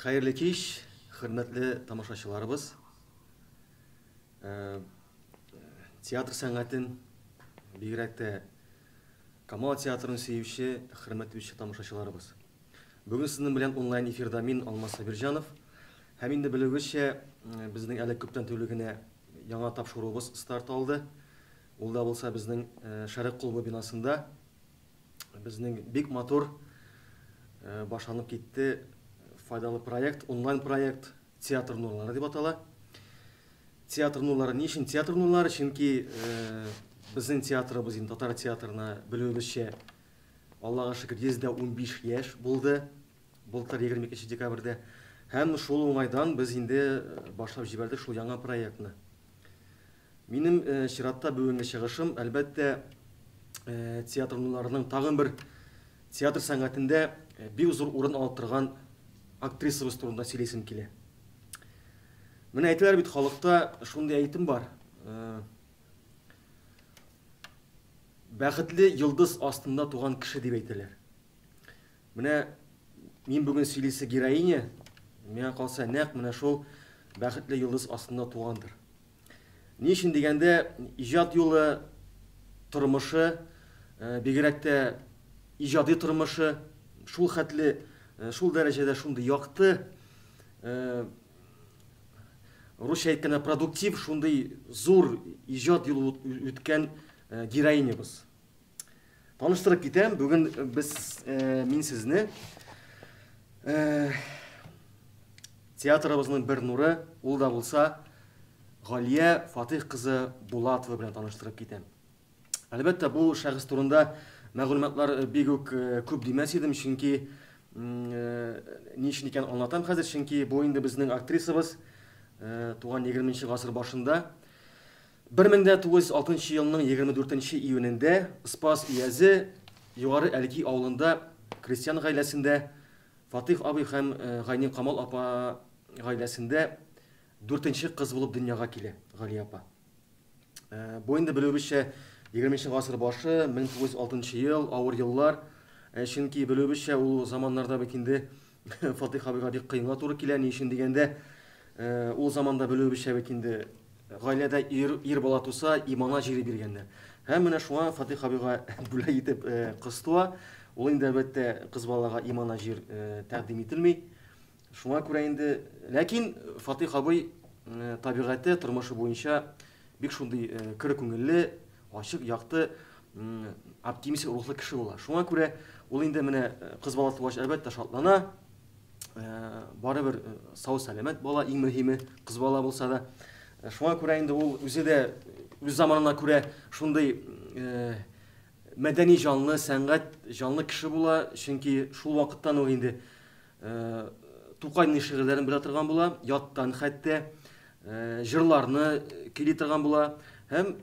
Хәерле кич, хөрмәтле тамашачыларыбыз. Театр сәнгатен, бигрәк тә Камал театрын сөюче, хөрмәт итүче тамашачыларыбыз. Бүген сезнең белән онлайн эфирда мин, Алмаз Сабирҗанов. Һәм инде белүегезчә, безнең әле күптән түгел генә яңа тапшыруыбыз старт алды. Ул да булса безнең Шәрык клубы бинасында безнең бик матур башланып китте файдалы проект, онлайн проект Театр нурлары дип атала. Театр нурлары ни өчен театр нурлары? Чөнки безнең театрыбыз инде татар театрына белүебезчә Аллага шөкер 115 яшь булды. Былтыр 22 декабрьдә. Һәм шул уңайдан без инде башлап җибәрдек шул яңа проектны. Минем чиратта бүгенге чыгышым, әлбәттә, театр нурларының тагын бер театр сәнгатендә бик зур урын алып торган актрисабыз турында сөйлисем килә. Менә әйтәләр бит, халыкта шундый әйтем бар. Бәхетле йолдыз астында туган кеше дип әйтәләр. Менә мин бүген сөйлисе героиня, миңа калса, нәкъ менә шул бәхетле йолдыз астында тугандыр. Ни өчен дигәндә, иҗат юлы, тормышы, бигрәк тә иҗади тормышы шул хәтле, шул дәрәҗәдә шундый якты, русча әйткәндә продуктив, шундый зур иҗат юлы үткән героинябыз. Таныштырып китәм, бүген без, мин сезне театрыбызның бер нуры, ул да булса Галия Фатыйх кызы Булатова белән таныштырып китәм. Әлбәттә, бу шәхес турында мәгълүматлар бик үк күп димәс идем, чөнки ни өчен икәнен аңлатам хәзер, чөнки бу инде безнең актрисабыз туган 20 гасыр башында. 1906 елның 24 июнендә Спас өязе Югары Әлки авылында крестьян гаиләсендә Фатыйх абый һәм Гайникамал апа гаиләсендә дүртенче кыз булып дөньяга килә Галия апа. Бу инде белүебезчә 20 гасыр башы, 1906 ел, авыр еллар. Чөнки белүебезчә ул заманнарда бит инде Фатыйх абыйга бик кыенга туры килә. Ни өчен дигәндә, ул заманда белүебезчә бит инде гаиләдә ир, ир бала туса, имана җире биргәннәр. Һәм менә шуңа Фатыйх абыйга бүләк итеп кыз туа. Ул инде әлбәттә кыз балага имана җир тәкъдим ителми. Шуңа күрә инде, ләкин Фатыйх абый табигате, тормышы буенча бик шундый көр күңелле, ачык, якты, оптимист рухлы кеше була. Шуңа күрә ул инде менә кыз бала тугач, әлбәттә, шатлана. Барыбер сау сәламәт бала, иң мөһиме, кыз бала булса да. Шуңа күрә инде ул үзе дә үз заманына күрә шундый мәдәни җанлы, сәнгать җанлы кеше була, чөнки шул вакыттан ук инде Тукайның шигырьләрен белә торган була, яттан хәтта җырларны көйли торган була. Һәм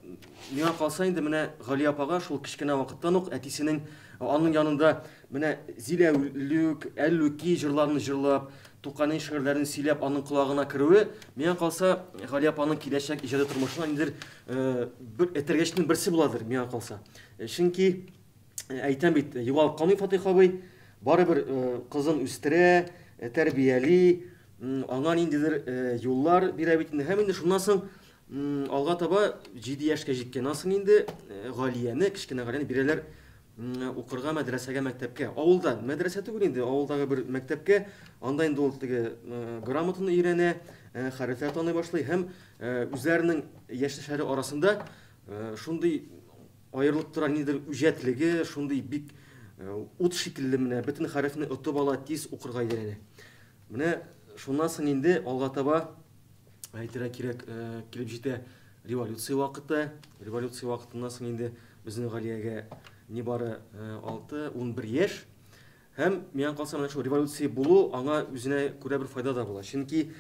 миңа калса инде менә Галия апага шул кечкенә вакыттан ук әтисенең аның янында менә Зиләүлүк, Әллүки җырларын җырлап, Тукайның шигырьләрен сөйләп аның колагына керүе, миңа калса, Галия апаның киләчәк иҗади тормышына ниндидер бер этәргечнең берсе буладыр, миңа калса. Чөнки әйтәм бит, югалып калмый Фатыйх абый, барыбер кызын үстерә, тәрбияли, аңа ниндидер юллар бирә бит инде. Һәм инде шуннан соң алга таба 7 яшькә җиткәннән соң инде Галияне, кечкенә Галияне бирәләр укырга мәдрәсәгә, мәктәпкә. Авылда мәдрәсә түгел инде, авылдагы бер мәктәпкә. Анда инде ул теге грамотаны өйрәнә, хәрефләр таный башлый һәм үзләренең яшьтәшләре арасында шундый аерылып тора, ниндидер үҗәтлеге, шундый бик ут шикелле менә бөтен хәрефне отып ала, тиз укырга өйрәнә. Менә шуннан соң инде алга таба әйтергә кирәк, килеп җитә революция вакыты. Революция вакытыннан соң инде безнең Галиягә нибары 6-11 яшь. Һәм миңа калса менә шул революция булу аңа үзенә күрә бер файда да була. Чөнки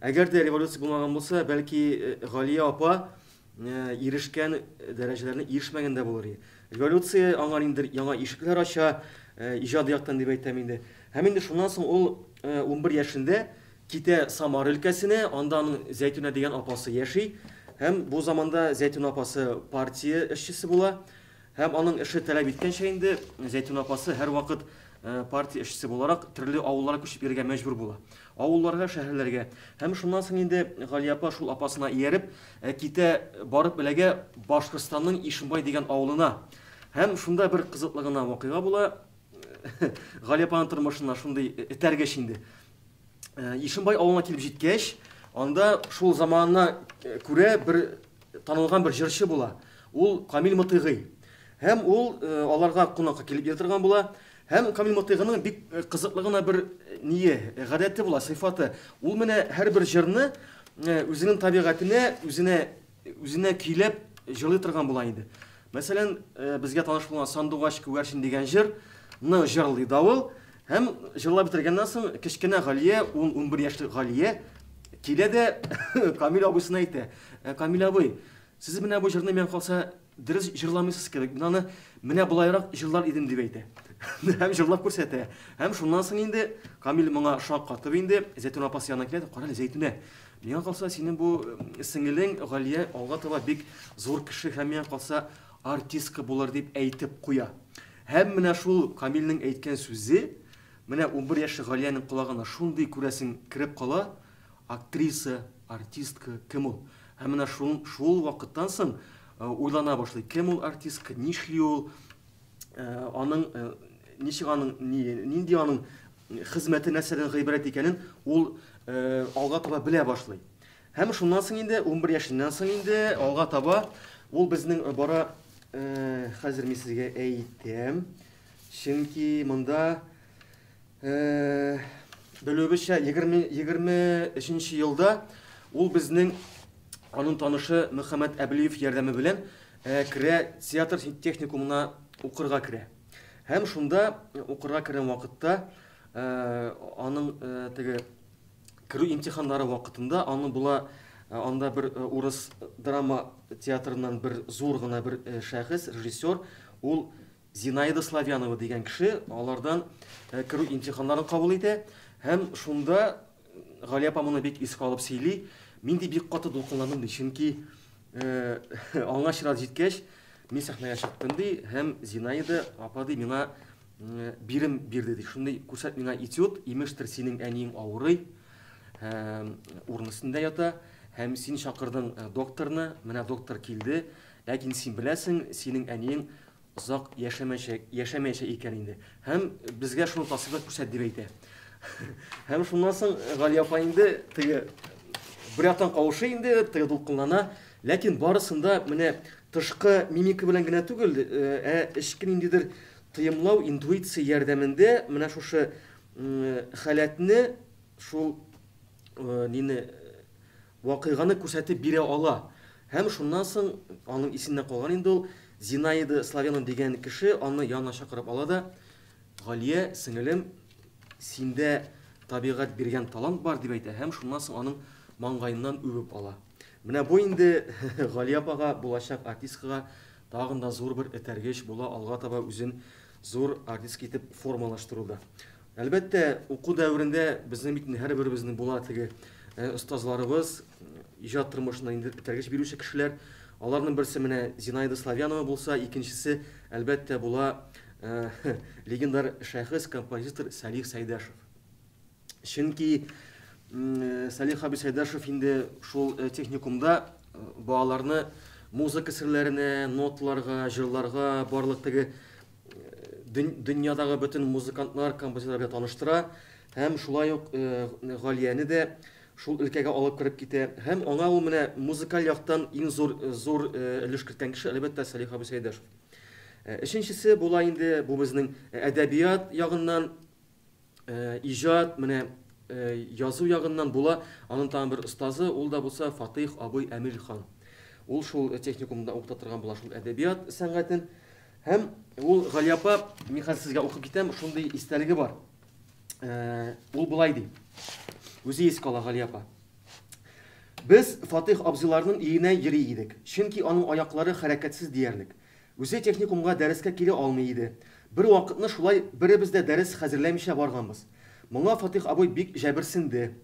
әгәр дә революция булмаган булса, бәлки Галия апа ирешкән дәрәҗәләрне ирешмәгән дә булыр иде. Революция аңа ниндидер яңа ишекләр ача, иҗади яктан дип әйтәм инде. Һәм инде шуннан соң ул 11 яшендә китә Самара өлкәсенә, анда аның Зәйтүнә дигән апасы яши. Һәм бу заманда Зәйтүнә апасы партия эшчесе була. Һәм аның эше таләп иткәнчә инде Зәйтүнә апасы һәрвакыт партия эшчесе буларак, төрле авылларга күчеп йөрергә мәҗбүр була. Авылларга, шәһәрләргә. Һәм шуннан соң инде Галия апа шул апасына ияреп, китә, барып эләгә Башкортстанның Ишембай дигән авылына. Һәм шунда бер кызыклы гына вакыйга була. Галия апаның тормышына шундый этәргеч инде. Ишембай авылына килеп җиткәч, анда шул заманына күрә бер танылган бер җырчы була. Ул Камил Мотыйгый. Һәм ул аларга кунакка килеп йөри торган була. Һәм Камил Мотыйгының бик кызыклы гына бер ние, гадәте була, сыйфаты. Ул менә һәрбер җырны үзенең табигатенә, үзенә үзенә көйләп җырлый торган була инде. Мәсәлән, безгә таныш булган Сандугач күгәрчен дигән җыр ны җырлый Давыл. Һәм җырлап бетергәннән соң кечкенә Галия, 10-11 яшьлек Галия килә дә Камил абыйсына әйтә: "Камил абый, сез менә бу җырны миңа калса дөрес җырламыйсыз кебек. Мин аны менә болайрак җырлар идем", дип әйтә. Һәм җырлап күрсәтә. Һәм шуннан соң инде Камил моңа шаккатып инде Зәйтүнә апасы янына килә дә, "Кара әле, Зәйтүнә, миңа калса синең бу сеңелең Галия алга таба бик зур кеше һәм миңа калса артистка булыр", дип әйтеп куя. Һәм менә шул Камилнең әйткән сүзе менә 11 яшьлек Галиянең колагына шундый, күрәсең, кереп кала, актриса, артистка, кем ул? Һәм менә шул, шул вакыттан соң уйлана башлый, кем ул артистка, нишли ул, аның ничек аның нинди аның хезмәте нәрсәдән гыйбарәт икәнен ул алга таба белә башлый. Һәм шуннан соң инде 11 яшеннән соң инде алга таба ул безнең бара. Хәзер мин сезгә әйтәм. Чөнки монда белүебезчә 20 23 елда ул безнең аның танышы Мөхәммәт Әблиев ярдәме белән керә театр техникумына укырга керә. Һәм шунда укырга кергән вакытта аның теге керү имтиханнары вакытында аның була анда бер урыс драма театрыннан бер зур гына бер шәхес, режиссер, ул Зинаида Славянова дигән кеше алардан керү имтиханнарын кабул итә һәм шунда Галия апа моны бик искә алып сөйли. Мин ди бик каты дулкынландым ди, чөнки аңа чират җиткәч, мин сәхнәгә чыктым ди һәм Зинаида апа ди миңа бирем бирде ди. Шундый күрсәт миңа этюд, имештер синең әниең авырый, урын өстендә ята һәм син чакырдың докторны, менә доктор килде, ләкин син беләсең, синең әниең озак яшәмәячәк, яшәмәячәк икән инде. Һәм безгә шуны тасвирлап күрсәт дип әйтә. Һәм шуннан соң Галия апа инде теге бер яктан каушый инде, теге дулкынлана, ләкин барысында менә тышкы мимика белән генә түгел, ә эчке ниндидер тоемлау, интуиция ярдәмендә менә шушы халәтне, шул нине вакыйганы күрсәтеп бирә ала. Һәм шуннан соң аның исендә калган инде ул Зинаида Славянова дигән кеше аны янына чакырып ала да, Галия, сеңелем, синдә табигать биргән талант бар, дип әйтә һәм шуннан соң аның маңгаеннан үбеп ала. Менә бу инде Галия апага, булачак артисткага тагын да зур бер этәргеч була алга таба үзен зур артистка итеп формалаштыруда. Әлбәттә, уку дәверендә безнең бит инде һәрберебезнең була теге остазларыбыз, иҗат тормышына инде этәргеч бирүче кешеләр. Аларның берсе менә Зинаида Славянова булса, икенчесе, әлбәттә, була легендар шәхес, композитор Сәлих Сәйдәшев. Чөнки Сәлих абый Сәйдәшев инде шул техникумда балаларны музыка серләренә, ноталарга, җырларга, барлык теге дөньядагы бөтен музыкантлар, композиторлар белән таныштыра һәм шулай ук Галияне дә шул өлкәгә алып кереп китә. Һәм аңа ул менә музыкаль яктан иң зур зур өлеш керткән кеше, әлбәттә, Сәлих абый Сәйдәшев. Өченчесе була инде бу безнең әдәбият ягыннан иҗат, менә язу ягыннан була аның тагын бер остазы, ул да булса Фатыйх абый Әмирхан. Ул шул техникумда укыта торган була шул әдәбият сәнгатен. Һәм ул Галия апа, мин хәзер сезгә укып китәм, шундый истәлеге бар. Ул болай ди. Үзе искә ала Галия апа. Без Фатыйх абзыйларның өенә йөри идек, чөнки аның аяклары хәрәкәтсез диярлек. Үзе техникумга дәрескә килә алмый иде. Бервакытны шулай беребез дә дәрес хәзерләмичә барганбыз. Моңа Фатыйх абый бик җәберсенде.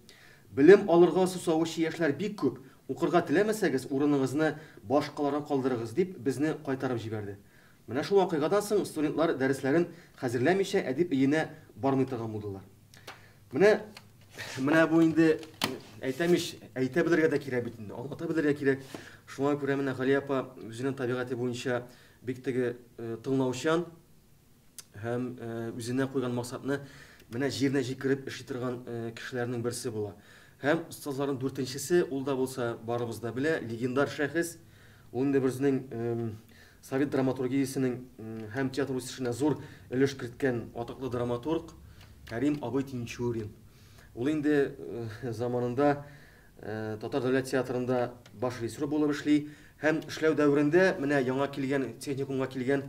Белем алырга сусавучы яшьләр бик күп, укырга теләмәсәгез, урыныгызны башкаларга калдырыгыз, дип, безне кайтарып җибәрде. Менә шул вакыйгадан соң студентлар дәресләрен хәзерләмичә әдип өенә бармый торган булдылар. Менә менә бу инде әйтәм ич, әйтә белергә дә кирәк бит инде, аңлата белергә кирәк. Шуңа күрә менә Галия апа үзенең табигате буенча бик теге тыңлаучан һәм үзенә куйган максатны менә җиренә җиткереп эшли торган кешеләрнең берсе була. Һәм остазларның дүртенчесе, ул да булса барыбыз да белә, легендар шәхес. Ул инде безнең совет драматургиясенең һәм театр үсешенә зур өлеш керткән атаклы драматург Кәрим абый Тинчурин. Ул инде заманында Татар дәүләт театрында баш режиссер булып эшли һәм эшләү дәверендә менә яңа килгән техникумга килгән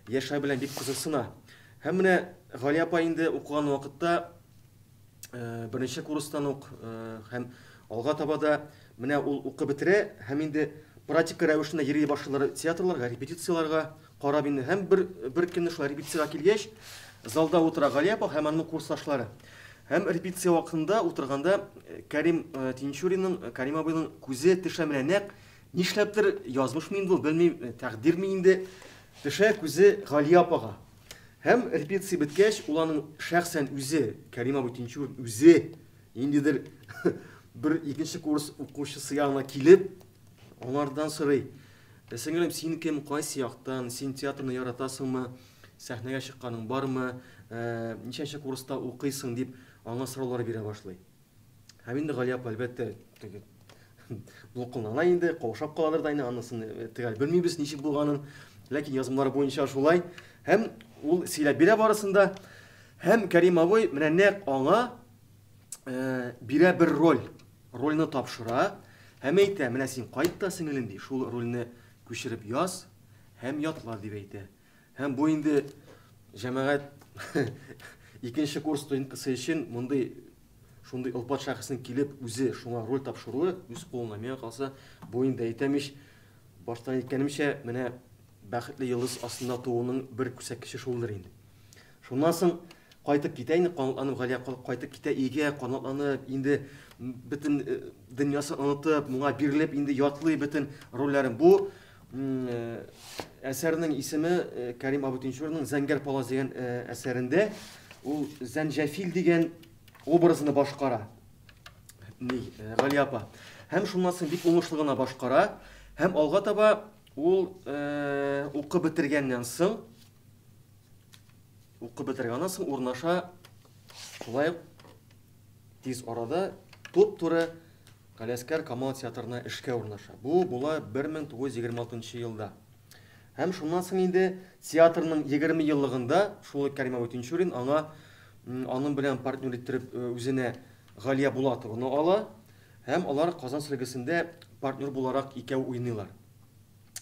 яшьләр белән бик кызыксына. Һәм менә Галия апа инде укыган вакытта беренче курстан ук һәм алга таба да менә ул укып бетерә һәм инде практика рәвешендә йөри башлыйлар театрларга, репетицияләргә карап инде. Һәм бер, бер көнне шулай репетициягә килгәч, залда утыра Галия апа һәм аның курсташлары. Һәм репетиция вакытында утырганда Кәрим Тинчуринның, Кәрим абыйның күзе төшә менә нәкъ нишләптер язмышмы инде ул, белмим, тәкъдирме инде, төшә күзе Галия апага. Һәм репетиция беткәч, ул аның шәхсән үзе, Кәрим абый Тинчурин үзе ниндидер бер икенче курс укучысы янына килеп, аңардан сорый: "Сеңелем, син кем, кайсы яктан, син театрны яратасыңмы, сәхнәгә чыкканың бармы, ничәнче курста укыйсың?" дип, аңа сораулар бирә башлый. Һәм инде Галия апа, әлбәттә, теге дулкынлана инде, каушап каладыр да инде, анысын төгәл белмибез, ничек булганын. Ләкин язмалар буенча шулай. Һәм ул сөйләп бирә барысын да. Һәм Кәрим абый менә нәкъ аңа бирә бер роль. Рольне тапшыра һәм әйтә, менә син кайт та, сеңелем, ди, шул рольне күчереп яз һәм ятла, дип әйтә. Һәм бу инде җәмәгать икенче курс студенткасы өчен мондый шундый олпат шәхеснең килеп үзе шуңа роль тапшыруы үз кулына, миңа калса, бу инде әйтәм ич, баштан әйткәнемчә, менә бәхетле йолдыз астында тууның бер күрсәткече шулдыр инде. Шуннан соң кайтып китә инде, канатланып Галия кайтып китә өйгә, канатланып, инде бөтен дөньясын онытып, моңа бирелеп инде ятлый бөтен рольләрен. Бу әсәрнең исеме Кәрим абый Тинчуринның Зәңгәр палас дигән әсәрендә ул Зәнҗәфил дигән образны башкара. Ни, Галия апа. Һәм шуннан соң бик уңышлы гына башкара. Һәм алга таба ул укып бетергәннән соң укып бетергәннән соң урнаша шулай ук тиз арада туп-туры Галиәсгар Камал театрына эшкә урнаша. Бу була 1926 елда. Һәм шуннан соң инде театрның 20 еллыгында шул ук Кәрим абый Тинчурин аңа аның белән партнер иттереп үзенә Галия Булатованы ала һәм алар Казан сөлгесендә партнер буларак икәү уйныйлар.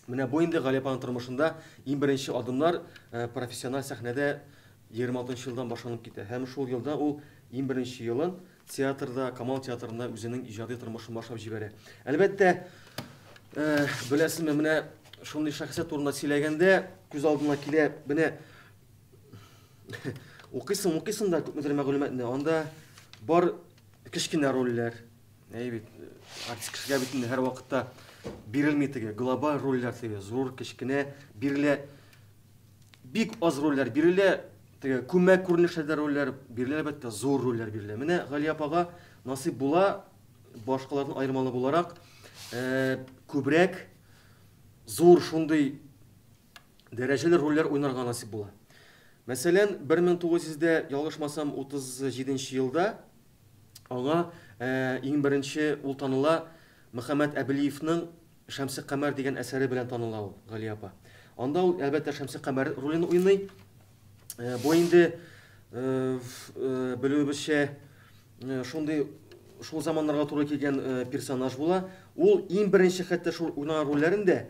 Менә бу инде Галия апаның тормышында иң беренче адымнар профессиональ сәхнәдә 26 елдан башланып китә. Һәм шул елда ул иң беренче елын театрда, Камал театрында үзенең иҗади тормышын башлап җибәрә. Әлбәттә, беләсезме, менә шундый шәхесә турында сөйләгәндә күз алдына килә, менә укыйсың, укыйсың да күпмедер мәгълүматны, анда бар кечкенә рольләр. Әй бит, артист кешегә бит инде һәрвакытта бирелми теге глобаль рольләр теге зур, кечкенә бирелә. Бик аз рольләр бирелә, теге күмәк күренешләрдә рольләр бирелә, әлбәттә, зур рольләр бирелә. Менә Галия апага насыйп була, башкалардан аермалы буларак, күбрәк зур шундый дәрәҗәле рольләр уйнарга насыйп була. Мәсәлән, 1900 дә, ялгышмасам, 37 елда аңа иң беренче ул таныла Мөхәммәт Әбелиевның Шәмсекамәр дигән әсәре белән таныла ул, Галия апа. Анда ул, әлбәттә, Шәмсекамәр ролен уйный. Бу инде, белүебезчә, шундый шул заманнарга туры килгән персонаж була. Ул иң беренче хәтта шул уйнаган рольләрен дә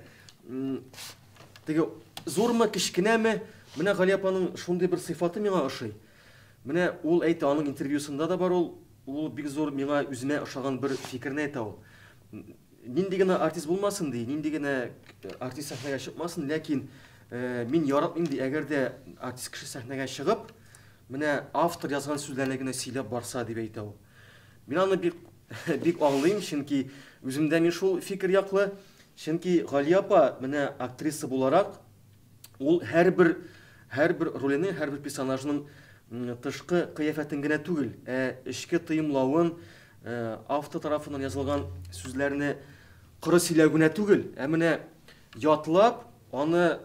теге зурмы, кечкенәме, менә Галия апаның шундый бер сыйфаты миңа ошый. Менә ул әйтә, аның интервьюсында да бар ул, ул бик зур миңа үземә ошаган бер фикерне әйтә ул. Нинди генә артист булмасын ди, нинди генә артист сәхнәгә чыкмасын, ләкин мин яратмыйм ди, әгәр дә артист кеше сәхнәгә чыгып, менә автор язган сүзләрне генә сөйләп барса, дип әйтә ул. Мин аны бик бик аңлыйм, чөнки үзем дә мин шул фикер яклы. Чөнки Галия апа менә актриса буларак Ул һәрбер һәрбер роленең, һәрбер персонажның тышкы кыяфәтен генә түгел, ә эчке тоемлавын, автор тарафыннан язылган сүзләрне коры сөйләү генә түгел, ә менә ятлап, аны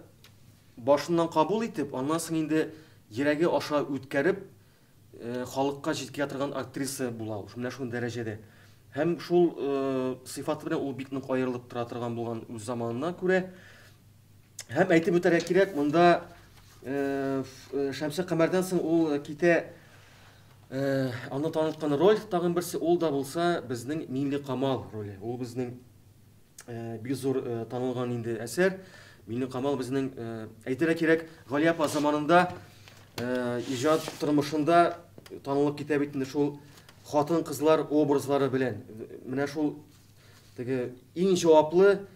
башыннан кабул итеп, аннан соң инде йөрәге аша үткәреп, халыкка җиткерә торган актриса була ул. Менә шул дәрәҗәдә. Һәм шул сыйфаты белән ул бик нык аерылып тора торган булган үз заманына күрә. Һәм әйтеп үтәргә кирәк, монда Шәмсе Камәрдән соң ул китә аны таныткан роль тагын берсе, ул да булса безнең Милли Камал роле. Ул безнең бик зур танылган инде әсәр. Милли Камал безнең әйтергә кирәк, Галия апа заманында иҗат тормышында танылып китә бит инде шул хатын-кызлар образлары белән. Менә шул теге иң җаваплы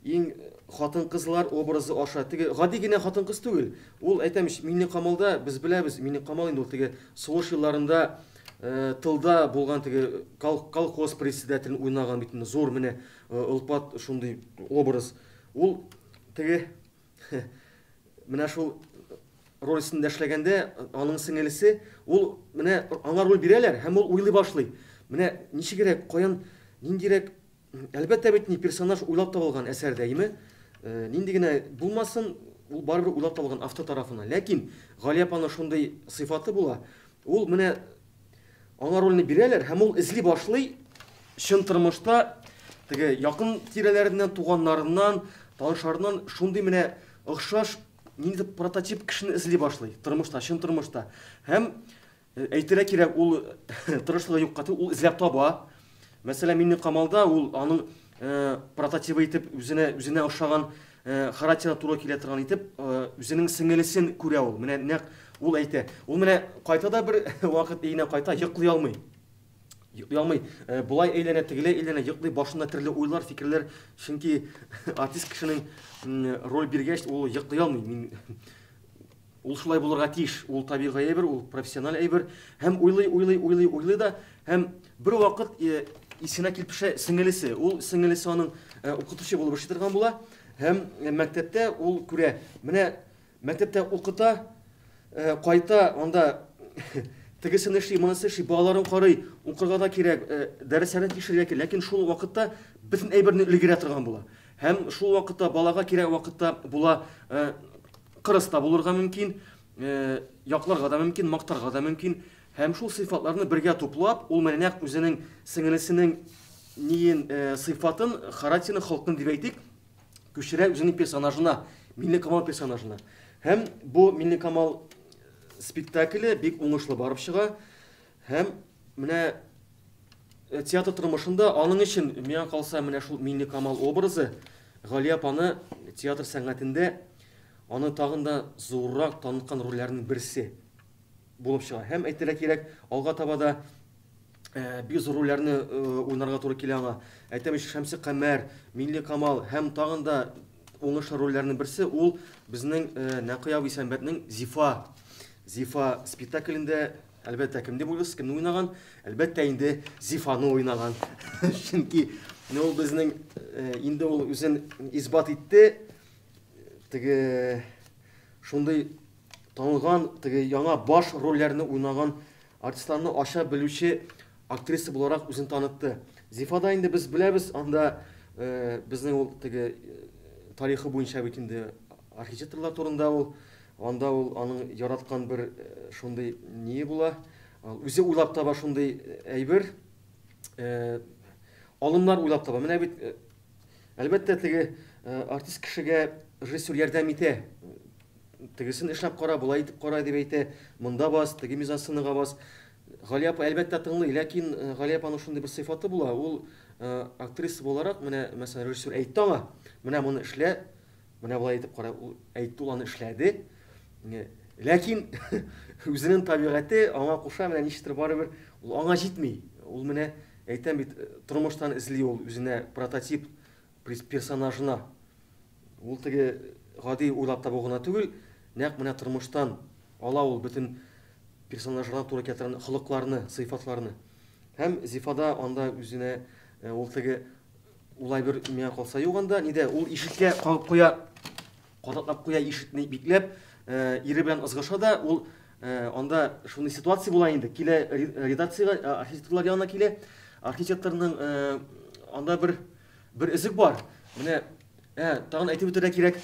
Иң хатын-кызлар образы аша. Теге гади генә хатын-кыз түгел. Ул, әйтәм ич, Миңнекамалда без беләбез, Миңнекамал инде ул теге сугыш елларында тылда булган теге колхоз председателен уйнаган бит инде зур менә олпат шундый образ. Ул теге менә шул роль өстендә эшләгәндә аның сеңелесе, ул менә аңа роль бирәләр һәм ул уйлый башлый. Менә ничегрәк, каян, ниндирәк Әлбәттә бит, ни персонаж уйлап табылган әсәрдә, име? Нинди генә булмасын, ул барыбер уйлап табылган автор тарафыннан. Ләкин Галия апаның шундый сыйфаты була, ул менә аңа рольне бирәләр һәм ул эзли башлый чын тормышта теге якын тирәләреннән, туганнарыннан, танышларыннан шундый менә охшаш ниндидер прототип кешене эзли башлый тормышта, чын тормышта. Һәм Әйтергә кирәк, ул тырышлыгы юкка түгел, ул эзләп таба. Мәсәлән, Миңнекамалда ул аның прототибы итеп үзенә үзенә охшаган характерына туры килә торган итеп үзенең сеңелесен күрә ул. Менә нәкъ ул әйтә. Ул менә кайта да бер вакыт өенә кайта, йоклый алмый. Йоклый алмый. Болай әйләнә, тегеләй әйләнә, йоклый, башында төрле уйлар, фикерләр. Чөнки артист кешенең роль биргәч, ул йоклый алмый. Мин Ул шулай булырга тиеш, ул табигый әйбер, ул профессиональ әйбер. Һәм уйлый, уйлый, уйлый, уйлый да, һәм бер вакыт э, исенә килеп төшә сеңелесе. Ул сеңелесе аның э, укытучы булып эшли торган була. Һәм э, мәктәптә ул күрә, менә мәктәптә укыта, кайта, анда тегесен эшли, монысын эшли, балаларын карый, укырга да кирәк, дәресләрне тикшерергә кирәк. Ләкин шул вакытта бөтен әйберне өлгерә торган була. Һәм шул вакытта балага кирәк вакытта була Кырыс та булырга мөмкин, якларга да мөмкин, мактарга да мөмкин. Һәм шул сыйфатларны бергә туплап, ул менә нәкъ үзенең сеңелесенең ниен, сыйфатын, характерын, холкын дип әйтик, күчерә үзенең персонажына, Миңлекамал персонажына. Һәм бу Миңлекамал спектакле бик уңышлы барып чыга. Һәм менә театр тормышында аның өчен, миңа калса, менә шул Миңлекамал образы Галия апаны театр сәнгатендә аны тагын да зуррак таныткан рольләрнең берсе булып чыга. Һәм әйтергә кирәк, алга таба да бик зур рольләрне уйнарга туры килә аңа. Әйтәм ич, Шәмсе Камәр, Миңлекамал һәм тагын да уңышлы рольләрнең берсе ул безнең Нәкый абый Исәнбәтнең Зифа. Зифа спектаклендә Әлбәттә, кем дип уйлыйсыз, кемне уйнаган? Әлбәттә инде Зифаны уйнаган. Чөнки ул безнең инде ул үзен исбат итте. Теге шундый танылган, теге яңа баш рольләрне уйнаган артистларны ача белүче актриса буларак үзен танытты. Зифада инде без беләбез, анда безнең ул теге тарихы буенча бит инде архитекторлар турында ул. Анда ул аның яраткан бер шундый ние була. Үзе уйлап таба шундый әйбер. Алымнар уйлап таба. Менә бит әлбәттә теге артист кешегә режиссер ярдәм итә. Тегесен эшләп кара, болай итеп кара дип әйтә. Монда бас, теге мизансценага бас. Галия апа әлбәттә тыңлый, ләкин Галия апаның шундый бер сыйфаты була. Ул актриса буларак, менә мәсәлән, режиссер әйтте аңа, менә моны эшлә, Менә болай итеп кара, ул әйтте, ул аны эшләде. Ләкин үзенең табигате аңа куша, менә ничектер барыбер ул аңа җитми. Ул менә әйтәм бит, тормыштан эзли ул үзенә прототип персонажына. Ул теге гади уйлап табу гына түгел, нәкъ менә тормыштан ала ул бөтен персонажына туры килә торган холыкларны, сыйфатларны. Һәм Зифада анда үзенә ул теге Ул әйбер миңа калса юк анда, нидә, ул ишеккә кагып куя. кадаклап куя ишекне бикләп, ире белән ызгыша да, ул анда шундый ситуация була инде. Килә редакциягә, архитекторлар янына килә. Архитекторның анда бер өзек бар. Менә тагын әйтеп үтәргә кирәк.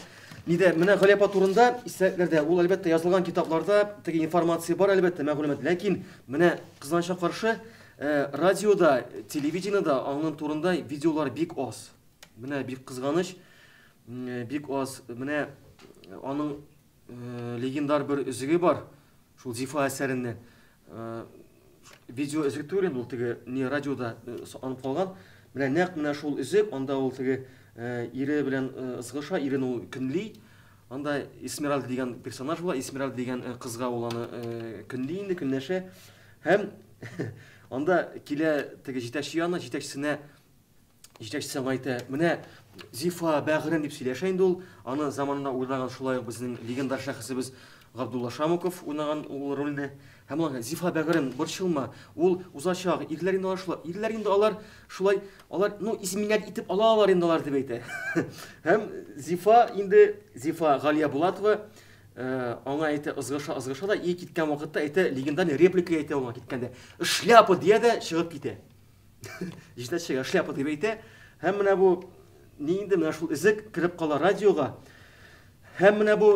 Нидә, менә Галия апа турында истәлекләрдә, ул әлбәттә язылган китапларда теге информация бар, әлбәттә, мәгълүмат. Ләкин менә кызганычка каршы, радиода, телевидениедә аның турында видеолар бик аз. Менә бик кызганыч, бик аз. Менә аның легендар бер өзеге бар, шул Зифа әсәреннән. Видео өзек түгел инде ул, теге не радиода сакланып калган. Менә нәкъ менә шул өзек, анда ул теге ире белән ызгыша, ирен ул көнли. Анда Эсмеральда дигән персонаж була, Эсмеральда дигән кызга ул аны көнли инде, көнләшә. Һәм анда килә теге җитәкче янына, җитәкчесенә җитәкчесе аңа әйтә, менә Зифа бәгырем дип сөйләшә инде ул. Аны заманында уйнаган шулай ук безнең легендар шәхесебез Габдулла Шамуков уйнаган ул рольне. Һәм ул Зифа бәгырем, борчылма, ул узачак, ирләр инде алар шулай, ирләр инде алар шулай, алар, ну, изменять итеп алалар инде алар дип әйтә. Һәм Зифа инде, Зифа Галия Булатова аңа әйтә, ызгыша, ызгыша да, и киткән вакытта әйтә, легендарный реплика әйтә ул аңа киткәндә. Шляпа дия дә чыгып китә. Җитәкчегә шляпа дип әйтә. Һәм менә бу ни инде менә шул эзек кереп кала радиога. Һәм менә бу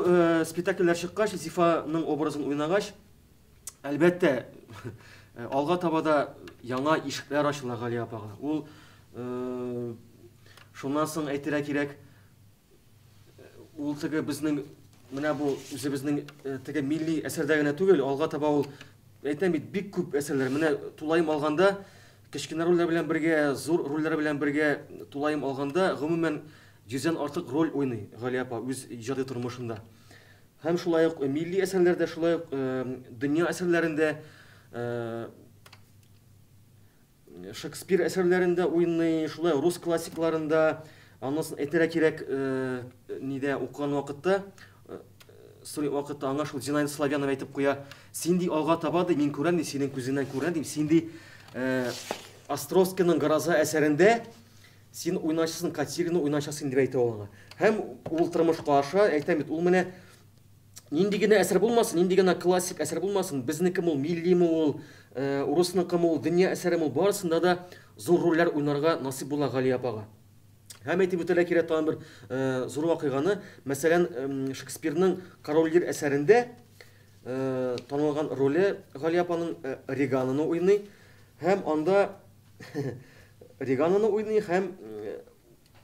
спектакльләр чыккач, Зифаның образын уйнагач, әлбәттә, алга таба да яңа ишекләр ачыла Галия апага. Ул шуннан соң әйтергә кирәк, ул теге безнең менә бу үзебезнең теге милли әсәрдә генә түгел, алга таба ул әйтәм бит, бик күп әсәрләр. Менә тулаем алганда, кечкенә рольләр белән бергә, зур рольләр белән бергә тулаем алганда, гомумән 100дән артык роль уйный Галия апа үз иҗади тормышында. Һәм шулай ук милли әсәрләрдә, шулай ук дөнья әсәрләрендә Шекспир әсәрләрендә уйный, шулай рус классикларында. Аннан соң әйтергә кирәк, нидә укыган вакытта, студент вакытта аңа шул Зинаида Славянова әйтеп куя, син ди алга таба ди, мин күрәм ди, синең күзеңнән күрәм ди, син ди Островскийның Гроза әсәрендә син уйначысың, Катерина уйначасың дип әйтә ул аңа. Һәм ул тормышка аша, әйтәм бит, ул менә нинди генә әсәр булмасын, нинди генә классик әсәр булмасын, безнекеме ул, миллиме ул, урысныкымы ул, дөнья әсәреме ул, барысында да зур рольләр уйнарга насыйп була Галия апага. Һәм әйтеп үтәргә кирәк тагын бер зур вакыйганы. Мәсәлән, Шекспирның Король Лир әсәрендә танылган роле Галия апаның Регананы уйный. Һәм анда Регананы уйный һәм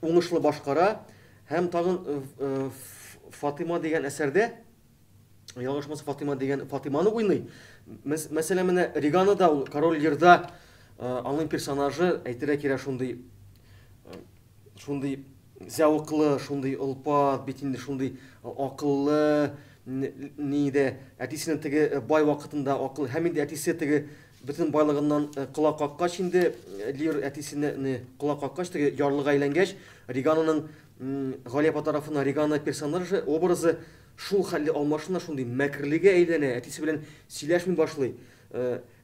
уңышлы башкара. Һәм тагын Фатыйма дигән әсәрдә, ялгышмаса, Фатыйма дигән Фатыйманы уйный. Мәсәлән, менә Регана да ул Король Лирда аның персонажы, әйтергә кирәк, шундый шундый зәвыклы, шундый олпат, бит инде шундый акыллы, ни дә әтисенең теге бай вакытында акыл һәм инде әтисе теге бөтен байлыгыннан колак каккач инде Лир әтисенә колак каккач теге ярлыга әйләнгәч, Регананың Галия апа тарафыннан Регана персонажы образы шул хәлле алмашына, шундый мәкерлегә әйләнә, әтисе белән сөйләшми башлый.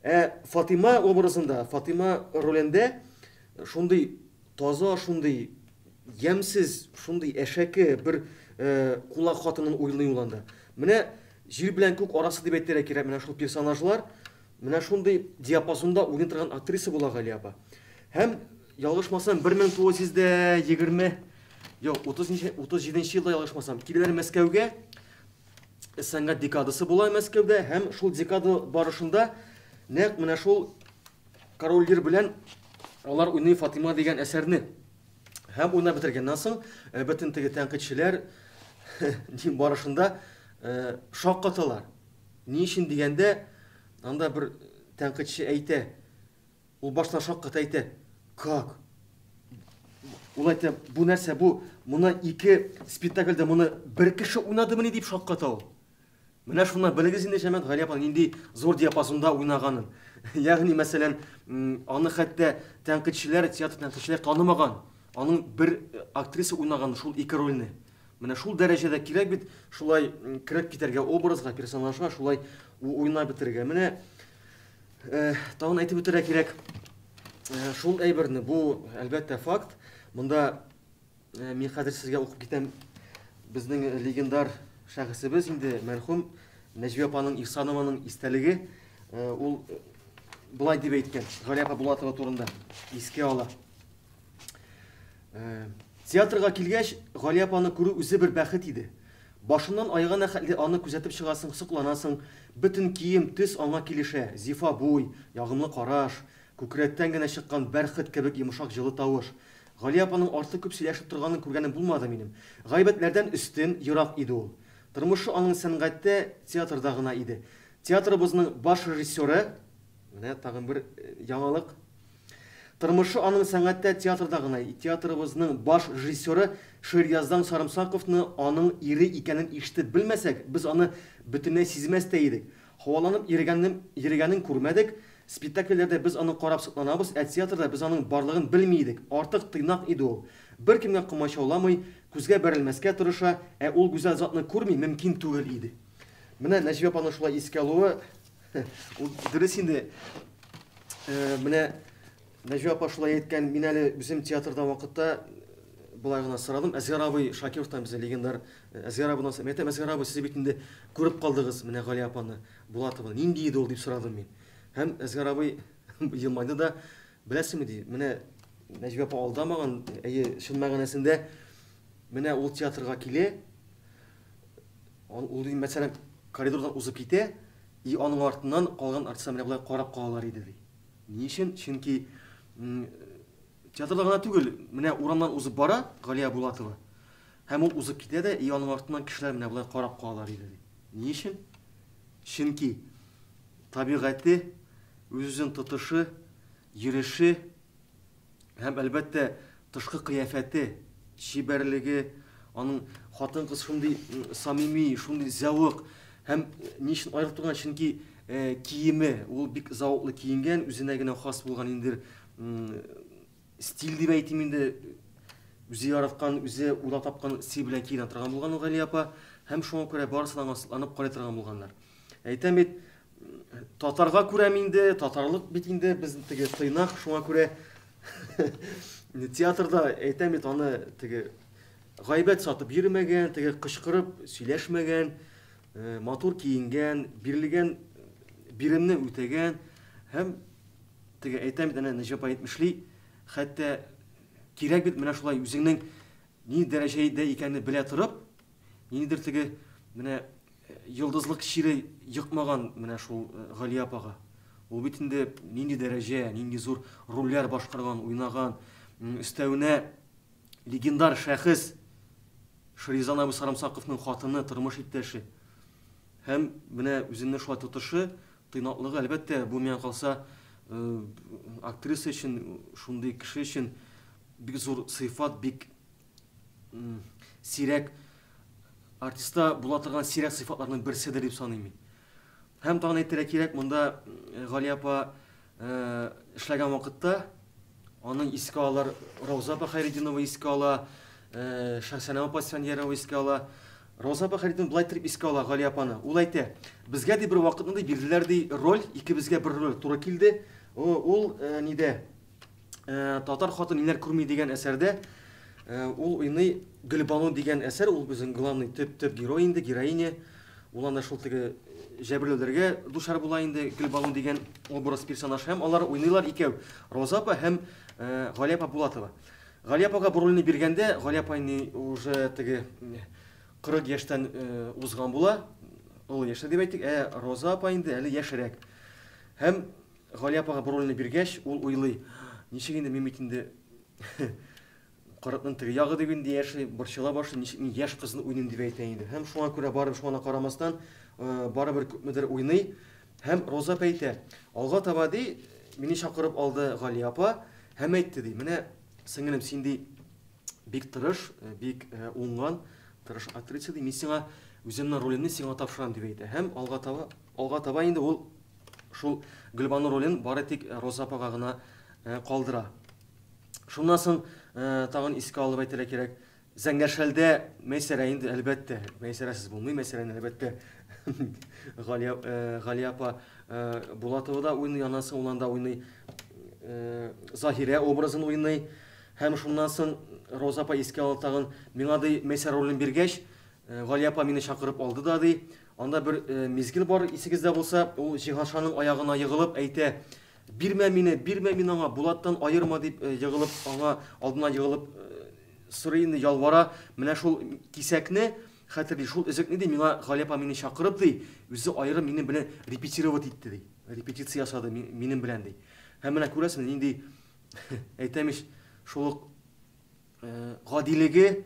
Ә Фатыйма образында, Фатыйма ролендә шундый таза, шундый ямьсез, шундый әшәке бер кулак хатынын уйный ул анда. Менә җир белән күк арасы дип әйтергә кирәк менә шул персонажлар. Менә шундый диапазонда уйный торган актриса була Галия апа. Һәм ялгышмасам, 1920, юк, 37 елда ялгышмасам, киләләр Мәскәүгә. Сәнгать декадасы була Мәскәүдә һәм шул декада барышында нәкъ менә шул Король Лир белән алар уйный Фатима дигән әсәрне. Һәм уйнап бетергәннән соң, бөтен теге тәнкыйтьчеләр барышында шаккаталар. Ни өчен дигәндә, анда бер тәнкыйтьче әйтә, ул баштан шакката әйтә, как? Ул әйтә, бу нәрсә, бу моны ике спектакльдә моны бер кеше уйнадымыни дип шакката ул. Менә шуннан белегез инде, җәмәгать, Галия апаның нинди зур диапазонда уйнаганын. Ягъни, мәсәлән, аны хәтта тәнкыйтьчеләр, театр тәнкыйтьчеләр танымаган. Аның бер актриса уйнаган шул ике рольне. Менә шул дәрәҗәдә кирәк бит шулай кереп китәргә образга, персонажга, шулай уйнап бетерергә. Менә тагын әйтеп үтәргә кирәк шул әйберне. Бу, әлбәттә, факт. Монда мин хәзер сезгә укып китәм. безнең легендар шәхесебез инде мәрхүм Нәҗибә апаның Ихсанованың истәлеге. Ул болай дип әйткән Галия апа Булатова турында искә ала. Театрга килгәч, Галия апаны күрү үзе бер бәхет иде. Башыннан аягына хәтле аны күзәтеп чыгасың, сокланасың. Бөтен кием, төс аңа килешә, зифа буй, ягымлы караш, күкрәктән генә чыккан бәрхет кебек йомшак җылы тавыш. Галия апаның артык күп сөйләшеп торганын күргәнем булмады минем. Гайбәтләрдән өстен, ерак иде ул. Тормышы аның сәнгатьтә, театрда гына иде. Театрыбызның баш режиссеры, менә тагын бер яңалык, Тормышы аның сәнгатьтә, театрда гына. Театрыбызның баш режиссеры Ширяздан Сарымсаковны аның ире икәнен ишетеп белмәсәк, без аны бөтенләй сизмәс тә идек. Һаваланып йөрегәнен, йөрегәнен күрмәдек. Спектакльләрдә без аны карап сокланабыз, ә театрда без аның барлыгын белми идек. Артык тыйнак иде ул. Беркемгә комачауламый, күзгә бәрелмәскә тырыша, ә ул гүзәл затны күрми мөмкин түгел иде. Менә Нәҗибә апаның шулай искә алуы, ул дөрес инде. Менә Нәҗибә апа шулай әйткән, мин әле үзем театрда вакытта болай гына сорадым. Әзгар абый Шакировтан безнең легендар Әзгар абыйдан сорадым. Әйтәм, Әзгар абый, сез бит инде күреп калдыгыз менә Галия апаны, Булатованы. Нинди иде ул дип сорадым мин. Һәм Әзгар абый елмайды да, беләсеңме ди, менә Нәҗибә апа алдамаган, әйе, чын мәгънәсендә менә ул театрга килә, ул, мәсәлән, коридордан узып китә, и аның артыннан калган артистлар менә болай карап калалар иде ди. Ни өчен? Чөнки театрда гына түгел, менә урамнан узып бара Галия Булатова. Һәм ул узып китә дә, и аның артыннан кешеләр менә болай карап калалар иде ди. Ни өчен? Чөнки табигате, үз-үзен тотышы, йөреше Һәм, әлбәттә, тышкы кыяфәте, чибәрлеге, аның хатын-кыз шундый самими, шундый зәвык. Һәм ни өчен аерылып торган? Чөнки киеме, ул бик зәвыклы киенгән, үзенә генә хас булган инде стиль дип әйтим инде, үзе яраткан, үзе уйлап тапкан стиль белән киенә торган булган ул Галия апа. Һәм шуңа күрә барысы да аңа сокланып карый торган булганнар. Әйтәм бит, татарга күрәм инде, татарлык бит инде без теге тыйнак, шуңа күрә театрда әйтәм бит аны теге гайбәт сатып йөрмәгән, теге кычкырып сөйләшмәгән, матур киенгән, бирелгән биремне үтәгән һәм теге әйтәм бит әнә Нәҗип апа әйтмешли, хәтта кирәк бит менә шулай үзеңнең ни дәрәҗәдә икәнне белә торып, ниндидер теге менә йолдызлык чире йокмаган менә шул Галия апага. Ул бит инде нинди дәрәҗә, нинди зур рольләр башкарган, уйнаган. Өстәвенә легендар шәхес Шеризан абый Сарымсаковның хатыны, тормыш иптәше. Һәм менә үзенең шулай тотышы, тыйнаклыгы, әлбәттә, бу миңа калса, актриса өчен, шундый кеше өчен бик зур сыйфат, бик сирәк артистта була торган сирәк сыйфатларның берседер дип саныйм мин. Һәм тагын әйтергә кирәк, монда Галия апа эшләгән вакытта аның искә алар Рауза апа Хәйретдинова искә ала, Шәхсәнә апа Сәньярова искә ала. Рауза апа Хәйретдинова болай итеп искә ала Галия апаны. Ул әйтә, безгә ди бер вакытны ди бирделәр ди роль, икебезгә бер роль туры килде. Ул нидә Татар хатын ниләр күрми дигән әсәрдә ул уйный Гөлбану дигән әсәр, ул безнең главный төп төп герой инде, героиня. Ул анда шул теге җәберләүләргә дучар була инде Гөлбану дигән образ персонаж һәм алар уйныйлар икәү. Роза апа һәм Галия апа Булатова. Галия апага бу рольне биргәндә, Галия апа инде уже теге 40 яшьтән узган була, олы яшьтә дип әйтик, ә Роза апа инде әле яшьрәк. Һәм Галия апага бу рольне биргәч, ул уйлый, ничек инде мин бит инде кырыкның теге ягы дип инде яши, борчыла башлый, ничек мин яшь кызны уйныйм дип әйтә инде. Һәм шуңа күрә барыбер шуңа да карамастан, барыбер күпмедер уйный. Һәм Роза апа әйтә, алга таба ди, мине чакырып алды Галия апа һәм әйтте ди, менә сеңелем, син ди бик тырыш, бик уңган, тырыш актриса ди, мин сиңа үземнең ролемне сиңа тапшырам дип әйтә. Һәм алга таба, алга таба инде ул Шул Гөлбану ролен бары тик Роза апага гына калдыра. Шуннан соң тагын искә алып әйтергә кирәк, Зәңгәршәлдә Мәйсәрә инде, әлбәттә, Мәйсәрәсез булмый, Мәйсәрәне әлбәттә Галия, Галия апа Булатова да уйный, аннан соң ул анда уйный Заһирә образын уйный. Һәм шуннан соң Роза апа искә ала тагын, миңа ди Мәйсәрә ролен биргәч, Галия апа мине чакырып алды да, ди. Анда бер мизгел бар, исегездә булса, ул Җиһаншаның аягына егылып әйтә, Бирмә мине, бирмә мин аңа, Булаттан аерма, дип егылып, аңа алдына егылып сорый инде, ялвара. Менә шул кисәкне хәтерли, шул өзекне, ди, миңа Галия апа мине чакырып, ди, үзе аерым минем белән репетировать итте, ди. Репетиция ясады минем белән, ди. Һәм менә күрәсең, нинди, әйтәм ич, шул ук гадилеге,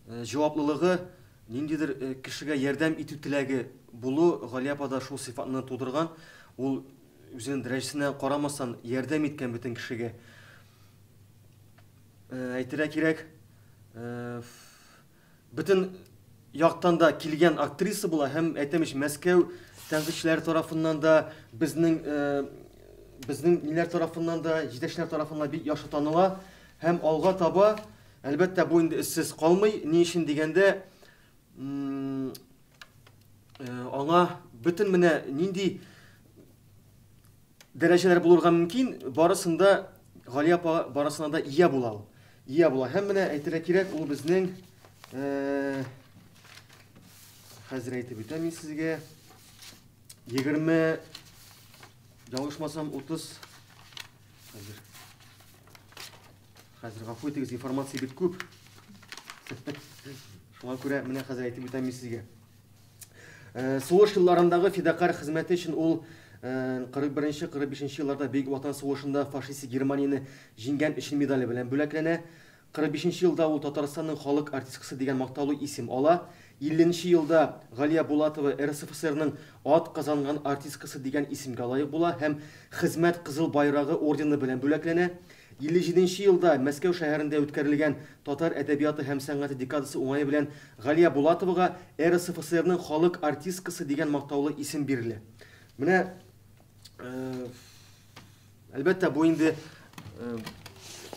җаваплылыгы, ниндидер кешегә ярдәм итү теләге булу Галия апада шул сыйфатны тудырган. Ул үзенең дәрәҗәсенә карамастан ярдәм иткән бөтен кешегә. Әйтергә кирәк, бөтен яктан да килгән актриса була һәм әйтәм ич, Мәскәү тәнкыйтьчеләре тарафыннан да, безнең безнең ниләр тарафыннан да, җитәкчеләр тарафыннан бик яхшы таныла һәм алга таба, әлбәттә, бу инде эзсез калмый. Ни өчен дигәндә, аңа бөтен менә нинди дәрәҗәләр булырга мөмкин, барысын да Галия апа барысына да ия була ул. Ия була. Һәм менә әйтергә кирәк, ул безнең хәзер әйтеп үтәм мин сезгә. 20 ялгышмасам 30 хәзер хәзер гафу итегез, информация бик күп. Шуңа күрә менә хәзер әйтеп үтәм мин сезгә. Сугыш елларындагы фидакарь хезмәте өчен ул 41-45 елларда Бөек Ватан сугышында фашистик Германияне җиңгән өчен медале белән бүләкләнә. 45 елда ул Татарстанның халык артисткасы дигән мактаулы исем ала. 50 елда Галия Булатова РСФСРның ат казанган артисткасы дигән исемгә лаек була һәм Хезмәт Кызыл Байрагы ордены белән бүләкләнә. 57 елда Мәскәү шәһәрендә үткәрелгән Татар әдәбияты һәм сәнгате декадасы уңае белән Галия Булатовага РСФСРның халык артисткасы дигән мактаулы исем бирелә. Менә, әлбәттә, бу инде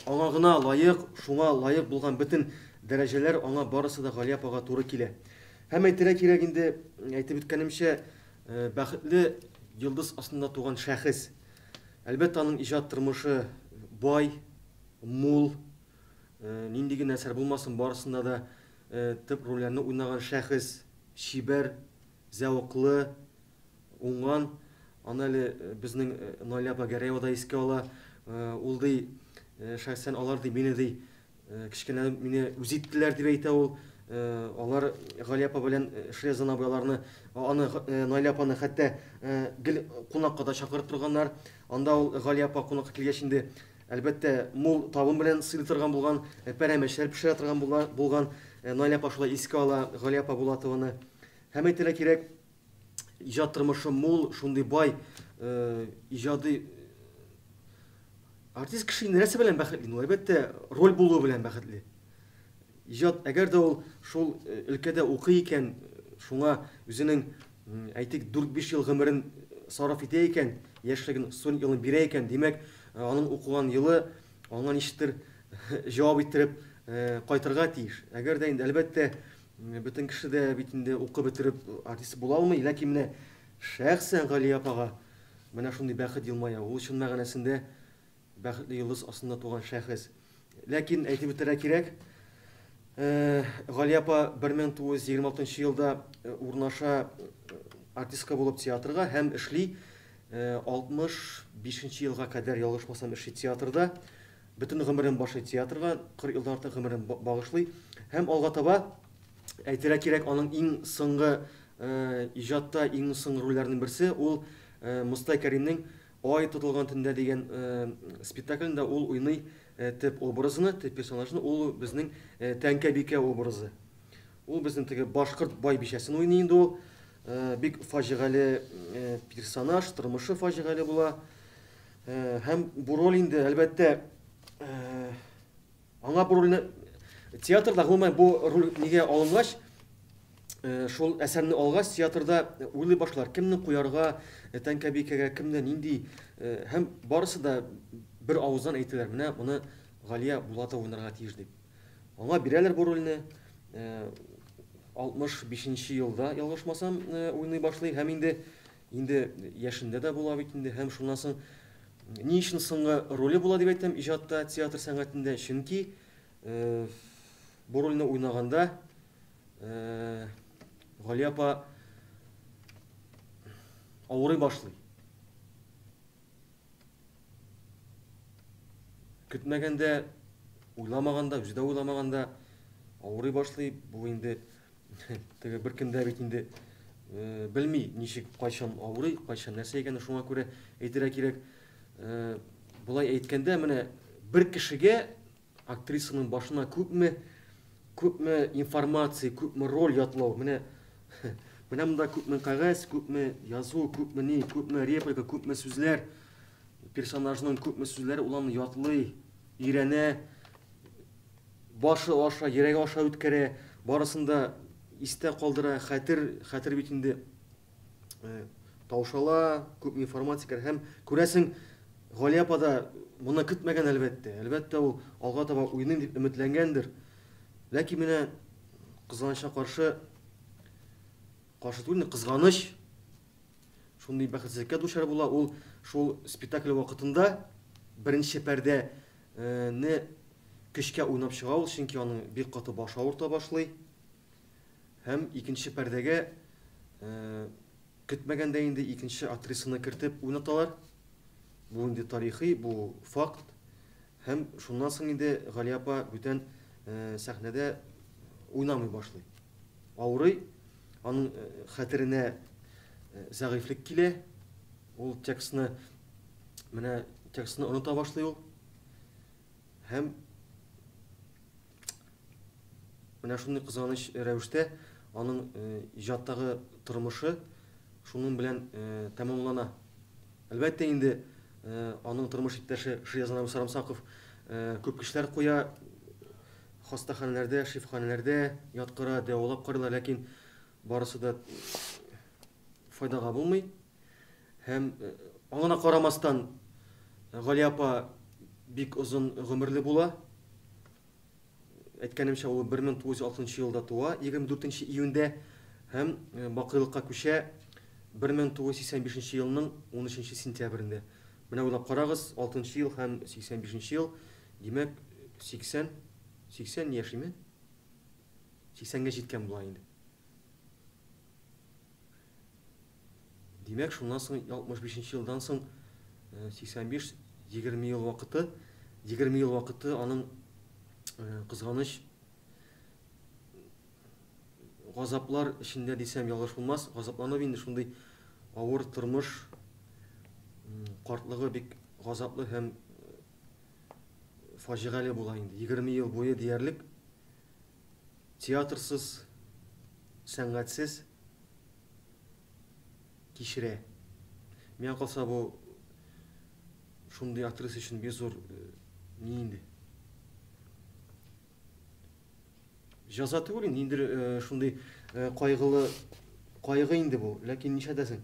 аңа гына лаек, шуңа лаек булган бөтен дәрәҗәләр аңа барысы да Галия апага туры килә. Һәм әйтергә кирәк инде, әйтеп үткәнемчә, бәхетле йолдыз астында туган шәхес. Әлбәттә, аның иҗат тормышы бай, мул, нинди генә әсәр булмасын, барысында да төп рольләрне уйнаган шәхес, чибәр, зәвыклы, уңган. Аны әле безнең Наилә апа Гәрәева да искә ала. Ул ди, шәхсән алар ди, мине ди, Кечкенә мине үз иттеләр дип әйтә ул. Алар Галия апа белән Шрезан абый аларны, аны Наилә апаны хәтта гел кунакка да чакырып торганнар. Анда ул Галия апа кунакка килгәч инде, әлбәттә, мул табын белән сыйлый торган булган, пәрәмәчләр пешерә торган булган. Наилә апа шулай искә ала Галия апа Булатованы. Һәм әйтергә кирәк, иҗат тормышы мул, шундый бай, иҗади Артист кеше нәрсә белән бәхетле? Ну, әлбәттә, роль булуы белән бәхетле. Иҗат, әгәр дә ул шул өлкәдә укый икән, шуңа үзенең, әйтик, 4-5 ел гомерен сарыф итә икән, яшьлеген, студент елын бирә икән, димәк, аның укыган елы аңа ничектер җавап иттереп кайтырга тиеш. Әгәр дә инде, әлбәттә, бөтен кеше дә бит инде укып бетереп артист була алмый, ләкин менә шәхсән Галия апага Менә шундый бәхет елмая. Ул чын мәгънәсендә бәхетле йолдыз астында туган шәхес. Ләкин әйтеп үтәргә кирәк, Галия апа 1926 елда урнаша артистка булып театрга һәм эшли 65 елга кадәр, ялгышмасам, эшли театрда. Бөтен гомерен башлый театрга, 40 елдан артык гомерен багышлый. Һәм алга таба Әйтергә кирәк, аның иң соңгы иҗатта иң соңгы рольләренең берсе ул Мостай Кәримнең Ай тотылган төндә дигән спектаклендә ул уйный төп образны, төп персонажны, ул безнең Тәңкәбикә образы. Ул безнең теге башкорт байбичәсен уйный инде ул. Бик фаҗигале персонаж, тормышы фаҗигале була. Һәм бу роль инде, әлбәттә, Аңа бу рольне театрда гомумән бу роль нигә алынгач, шул әсәрне алгач, театрда уйлый башлар, кемне куярга, Тәңкәбикәгә, кемне нинди, һәм барысы да бер авыздан әйтәләр, менә моны Галия Булатова уйнарга тиеш дип. Аңа бирәләр бу рольне. 65 нче елда, ялгышмасам, уйный башлый һәм инде инде яшендә дә була бит инде һәм шуннан соң Ни өчен соңгы роле була дип әйтәм иҗатта, театр сәнгатендә? Чөнки бу рольне уйнаганда Галия апа авырый башлый. Көтмәгәндә, уйламаганда, үзе дә уйламаганда авырый башлый. Бу инде теге беркем дә бит инде э, белми, ничек, кайчан авырый, кайчан нәрсә икәнен, шуңа күрә әйтергә кирәк. Э, болай әйткәндә, менә бер кешегә актрисаның башына күпме күпме информация, күпме роль ятлау. Менә менә монда күпме кәгазь, күпме язу, күпме ни, күпме реплика, күпме сүзләр, персонажның күпме сүзләре, ул аны ятлый, өйрәнә, башы аша, йөрәге аша үткәрә, барысын да истә калдыра, хәтер, хәтер бит инде э, таушала, күп информация керә һәм күрәсең, Галия апа да моны көтмәгән әлбәттә. Әлбәттә, ул алга таба уйныйм дип өметләнгәндер. Ләкин менә кызганычка каршы, каршы түгел, кызганыч, шундый бәхетсезлеккә дучар була. Ул шул спектакль вакытында беренче пәрдәне көчкә уйнап чыга ул, чөнки аның бик каты башы авырта башлый. Һәм икенче пәрдәгә көтмәгәндә инде икенче актрисаны кертеп уйнаталар. Бу инде тарихи, бу факт. Һәм шуннан соң инде Галия апа бүтән сәхнәдә уйнамый башлый. Авырый, аның хәтеренә зәгыйфьлек килә. Ул текстны менә текстны оныта башлый ул. Һәм менә шундый кызганыч рәвештә аның иҗаттагы тормышы шуның белән тәмамлана. Әлбәттә инде, аның тормыш иптәше Шиязан абый Сарамсаков күп көчләр куя, хастаханәләрдә, шифаханәләрдә яткыра, дәвалап карыйлар, ләкин барысы да файдага булмый. Һәм аңына карамастан Галия апа бик озын гомерле була. Әйткәнемчә, ул 1906 елда туа, 24 июньдә һәм бакыйлыкка күчә 1985 елның 13 сентябрендә. Менә уйлап карагыз, 6 ел һәм 85 ел, димәк, 80, 80 яшиме? 80-гә җиткән була инде. Димәк, шуннан соң 65 нче елдан соң 85 20 ел вакыты, 20 ел вакыты аның кызганыч газаплар эчендә дисәм ялгыш булмас, газапланып инде шундый авыр тормыш картлыгы бик газаплы һәм фаҗигале була инде. 20 ел буе диярлек театрсыз, сәнгатьсез кичерә. Миңа калса бу шундый актриса өчен бик зур э, ни инде. Җаза түгел инде, ниндидер э, шундый э, кайгылы кайгы инде бу. Ләкин нишләтәсең?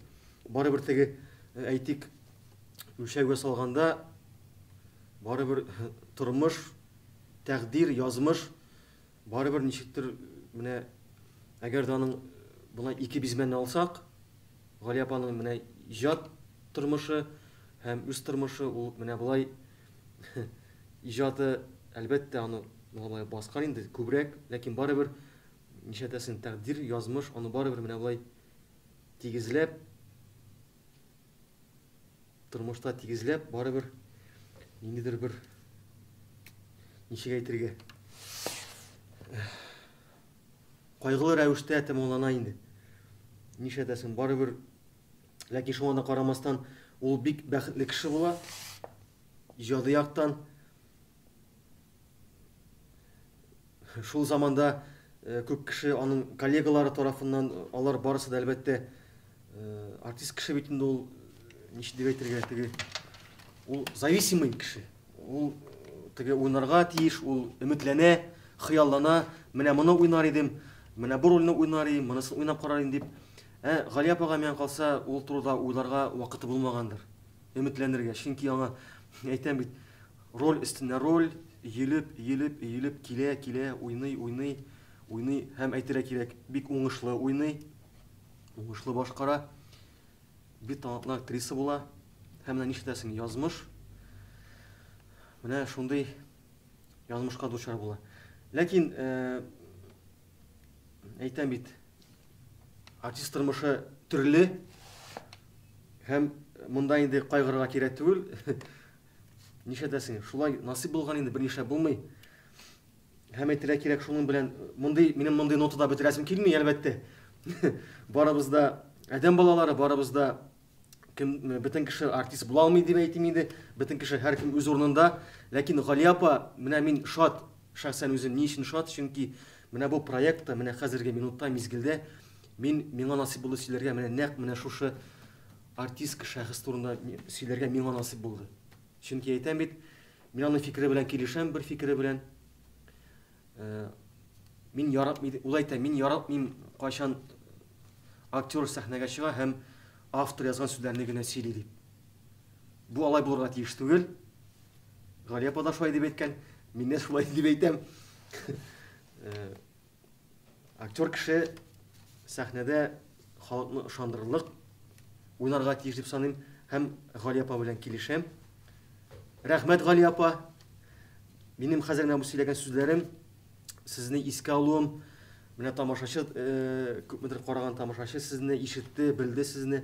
Барыбер теге әйтик, үлчәүгә салганда барыбер тормыш, тәкъдир, язмыш Барыбер ничектер менә әгәр дә аның болай ике бизмәнне алсак, Галия апаның менә иҗат тормышы һәм үз тормышы ул менә болай иҗаты әлбәттә аны болай баскан инде күбрәк, ләкин барыбер нишләтәсең, тәкъдир, язмыш аны барыбер менә болай тигезләп Тормышта тигезләп, барыбер ниндидер бер ничек әйтергә кайгылы рәвештә тәмамлана инде. Нишләтәсең, барыбер ләкин шуңа да карамастан ул бик бәхетле кеше була. Иҗади яктан Шул заманда э, күп кеше аның коллегалары тарафыннан, э, алар барысы да әлбәттә э, артист кеше бит инде ул, ничек дип әйтергә, теге ул зависимый кеше. Ул теге уйнарга тиеш, ул өметләнә, хыяллана, менә моны уйнар идем, менә бу рольне уйнар идем, монысын уйнап карар идем дип. Ә Галия апага миңа калса, ул турыда уйларга вакыты булмагандыр. Өметләнергә, чөнки аңа әйтәм бит, Роль өстенә роль, өелеп, өелеп, өелеп килә, килә, уйный, уйный, уйный һәм әйтергә кирәк, бик уңышлы уйный, уңышлы башкара. Бик талантлы актриса була. Һәм менә нишләтәсең, язмыш менә шундый язмышка дучар була. Ләкин, э, әйтәм бит, Артист тормышы төрле һәм монда инде кайгырырга кирәк түгел. Нишләтәсең? Шулай насыйп булган инде, бернишләп булмый. Һәм әйтергә кирәк, шуның белән мондый минем мондый нотада бетерәсем килми, әлбәттә. Барыбыз да адәм балалары, барыбыз да кем бөтен кеше артист була алмый дип әйтим инде. Бөтен кеше һәркем үз урынында. Ләкин Галия апа, менә мин шат, шәхсән үзем ни өчен шат? Чөнки менә бу проектта, менә хәзерге минутта, мизгелдә мин миңа насыйп булды сөйләргә, менә нәкъ менә шушы артистка шәхес турында сөйләргә миңа насыйп булды. Чөнки әйтәм бит, мин аның фикере белән килешәм, бер фикере белән. Э, мин яратмый, ул әйтә, мин яратмыйм, кайчан актер сәхнәгә чыга һәм автор язган сүзләрне генә сөйли дип. Бу алай булырга тиеш түгел. Галия апа да шулай дип әйткән, мин дә шулай дип әйтәм. Э, актер кеше сәхнәдә халыкны ышандырырлык уйнарга тиеш дип саныйм һәм Галия апа белән килешәм. Рәхмәт, Галия апа. Минем хәзер менә бу сөйләгән сүзләрем, сезне искә алуым, менә тамашачы, э, күпмедер караган тамашачы сезне ишетте, белде сезне.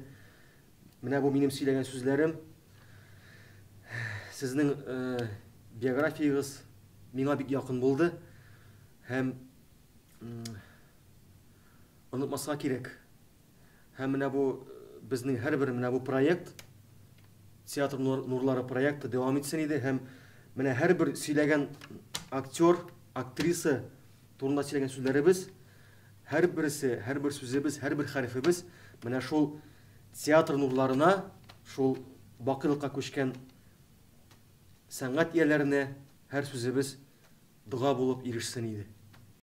Менә бу минем сөйләгән сүзләрем. Сезнең э, биографиягез миңа бик якын булды һәм онытмаска кирәк. Һәм менә бу безнең һәрбер менә бу проект театр нурлары проекты дәвам итсен иде һәм менә һәрбер сөйләгән актер, актриса турында сөйләгән сүзләребез һәрберсе, һәрбер сүзебез, һәрбер хәрефебез менә шул театр нурларына, шул бакыйлыкка күчкән сәнгать ияләренә һәр сүзебез дога булып ирешсен иде.